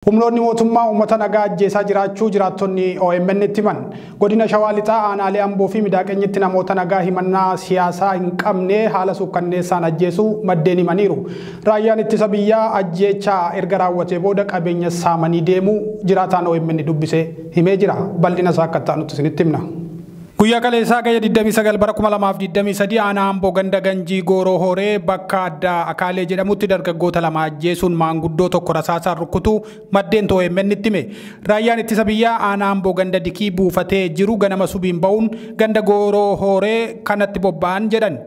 Humnoonni mootummaa uummata nagaa ajjeesaa jiraachuu jiraattonni OMN itti himan. Godina Shawaa Lixaa aanaalee Amboo fi Midaaqanyitti namoota nagaa himannaa siyaasaa hin qabne haala suukkanneessaan ajjeesuu maddeen himaniiru. Raayyaan ittisa biyyaa ajjeechaa erga raawwatee booda qabeenya saamanii deemuu jiraataan OMN dubbisee himee jira. Bal'ina isaa akka ta'anutti isinitti himna. Guyyaa kaleessaa Hagayya 29 bara 2023 aanaa Amboo ganda Ganjii Gooroo Horee bakka addaa Akaalee jedhamutti dargaggoota lama ajjeesuun maanguddoo tokko rasaasaan rukkutuu maddeen OMN itti hime. Raayyaan ittisa biyyaa aanaa Amboo ganda Dikii buufatee jiru ganama subiin ba'uun ganda Gooroo Horee kanatti bobba'an jedhan.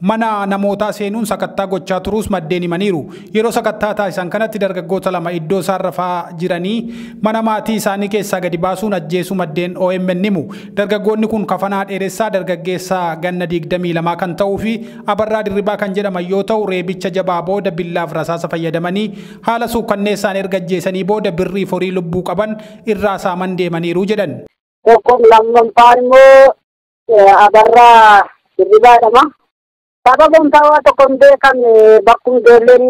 Mana namootaa seenuun sakattaa gochaa turuus maddeen himaniiru. Yeroo sakattaa taasisan kanatti dargaggoota lama iddoo isaan rafaa jiranii mana maatii isaanii keessaa gadi baasuun ajjeesuu maddeen OMN himu. Dargaggoonni kun Kafanaa Dheeressaa dargaggeessaa ganna 22 kan ta'uu fi Abarraa Dirribaa kan jedhaman yoo ta'u, reebicha jabaa booda billaaf rasaasa fayyadamanii haala suukkanneessaan erga ajjeesanii booda birrii horii lubbuu qaban irraa saaman deemaniiru jedhan. Tokko lammaffaan immoo Abarraa Dirribaa jedhama. Sababa waa tokko hin beekamne bakkuma ijoolleen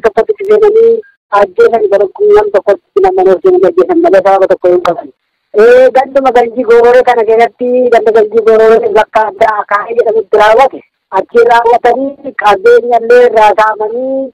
tokkotti seenanii ajjeesan, bakkuma tokkotti nama seenanii ajjeesan malee sababa tokko hin qaban. Ganduma Ganjii Goororee kana keessatti, ganda Ganjii Goororee bakka addaa Akaayee jedhamutti raawwate. Achi raawwatanii qabeenya illee irraa saamanii,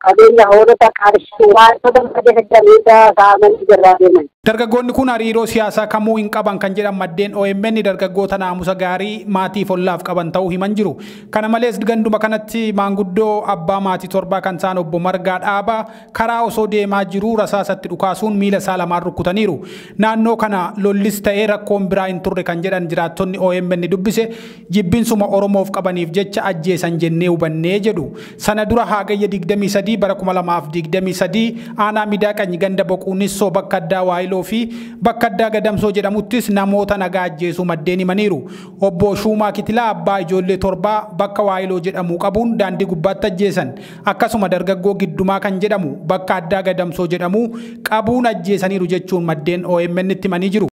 qabeenya hoolota, qarshii, wantoota mana keessa jiran saamanii irraa deeman. Dargaggoonni kun hariiroo siyaasaa kamuu hin qaban kan jedhan maddeen OMN, dargaggoota naamusa gaarii maatii ollaaf qaban ta'uu himan jiru. Kana malees ganduma kanatti maanguddoo abbaa maatii torbaa kan ta'an obbo Margaa Dhaabaa karaa osoo deemaa jiruu rasaasatti dhukaasuun miila isaa lamaan rukkutaniiru. Naannoo kana lollis ta'ee rakkoon biraa hin turre kan jedhan jiraattonni OMN dubbise, jibbinsuma Oromoof qabaniif jecha ajjeesan jennee hubannee jedhu. Sana dura Hagayya 23 bara 2023 aanaa Midaaqanyi ganda Boquunissoo bakka addaa Waayiloo fi bakka addaa Gadamsoo jedhamuttis namoota nagaa ajjeesuu maddeen himaniiru. Obbo Shuumaa Kitilaa abbaa ijoollee torbaa bakka Waayiloo jedhamu qabuun daandii gubbaatti ajjeesan. Akkasuma dargaggoo Giddumaa kan jedhamu bakka addaa Gadamsoo jedhamu qabuun ajjeesaniiru jechuun maddeen OMN itti himanii jiru.